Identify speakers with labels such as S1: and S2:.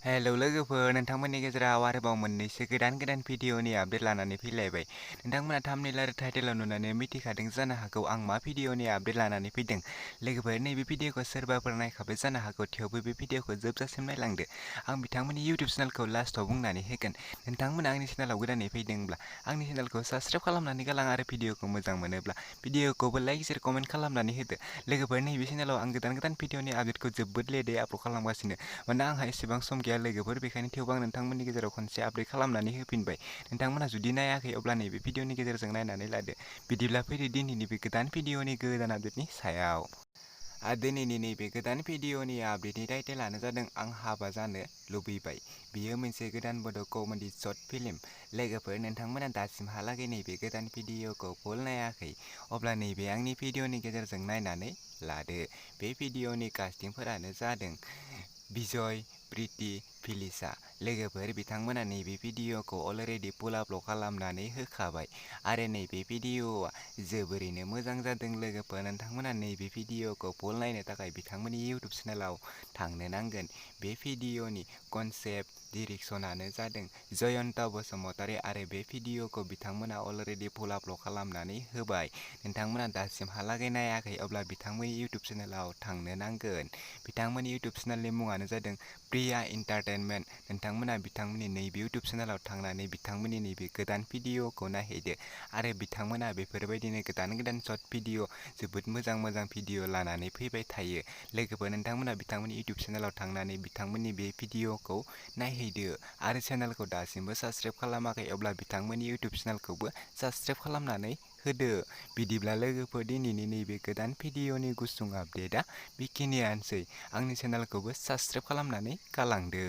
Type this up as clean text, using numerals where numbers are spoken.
S1: Hello लोगोफोर, नोंथांमोननि गेजेराव आरोबाव मोननैसो गोदान भिडिअनि आपडेट लानानै फैलायबाय। नोंथांमोना थाम्बनेल आरो टाइटेलाव नुनानै मिथिखादों जानो हागौ आं मा भिडिअनि आपडेट लानानै फैदों। लोगोफोर, नैबे भिडिअखौ सोरबाफोर नायखाबाय जानो हागौ, थेवबो बे भिडिअखौ जोबजासिम नायलांदो। आं बिथांमोननि इउटिउब चेनेलखौ लास्टआव बुंनानै होगोन। नोंथांमोना आंनि चेनेलाव गोदानै फैदोंब्ला आंनि चेनेलखौ साबस्क्राइब खालामनानै गालां आरो भिडिअखौ मोजां मोनोब्ला भिडिअखौबो लाइक शेयार कमेन्ट खालामनानै होदो। लोगोफोर, नैबे चेनेलाव आं गोदान भिडिअनि आपडेटखौ जोबोद लेटै आपल'ड खालामगासिनो। मानोना आंहा एसेबां सम गैया लोगोफोर, बेखायनो थेवबो आं नोंथांमोननि गेजेराव खनसे आपडेट खालामनानै होफिनबाय। नोंथांमोना जुदि नायाखै अब्ला नैबे भिडिअनि गेजेरजों नायनानै लादो। बिदिब्ला फैदो दिनैनि बे गोदान भिडिअनि गोदान आपडेटनि सायाव। दिनैनि नैबे गोदान भिडिअनि आपडेटनि टाइटेलानो जादों आं हाबा जानो लुबैबाय। बेयो मोनसे गोदान बड' कमेडि शर्ट फिल्म। लोगोफोर, नोंथांमोना दासिमहालागै नैबे गोदान भिडिअखौ फुल नायाखै अब्ला नैबे आंनि भिडिअनि गेजेरजों नायनानै लादो। बे भिडिअनि कास्टिंफोरानो जादों बिजय, प्रिति, फिलिसा। लोगोफोर, बिथांमोना नैबे भिडिअखौ अलरेडि फुल आपल'ड खालामनानै होखाबाय आरो नैबे भिडिअआ जोबोरैनो मोजां जादों। लोगोफोर, नोंथांमोना नैबे भिडिअखौ फुल नायनो थाखाय बिथांमोननि इउटिउब चेनेलाव थांनो नांगोन। बे भिडिअनि कनसेप्ट डिरेक्सनानो जादों जयन्त बसुमतारी आरो बे भिडिअखौ बिथांमोना अलरेडि फुल आपल'ड खालामनानै होबाय। नोंथांमोना दासिमहालागै नायाखै अब्ला बिथांमोननि इउटिउब चेनेलाव थांनो नांगोन। बिथांमोननि इउटिउब चेनेलनि मुङानो जादों प्रिया एन्टारटेनमेन्ट। नोंथांमोना बिथांमोननि नैबे इउटिउब चेनेलाव थांनानै बिथांमोननि नैबे गोदान भिडिअखौ नायहैदो आरो बिथांमोना बेफोरबायदिनो गोदान शर्ट भिडिअ जोबोद मोजां भिडिअ लानानै फैबाय थायो। लोगोफोर, नोंथांमोना बिथांमोननि इउटिउब चेनेलाव थांनानै बिथांमोननि बे भिडिअखौ नायहैदो आरो चेनेलखौ दासिमबो साबस्क्राइब खालामाखै अब्ला बिथांमोननि इउटिउब चेनेलखौबो साबस्क्राइब खालामनानै होदो। बिदिब्ला लोगोफोर, दिनैनि नैबे गोदान भिडिअनि गुसुं आपडेटआ बेखिनियानोसै। आंनि चेनेलखौबो साबस्क्राइब खालामनानै गालांदो।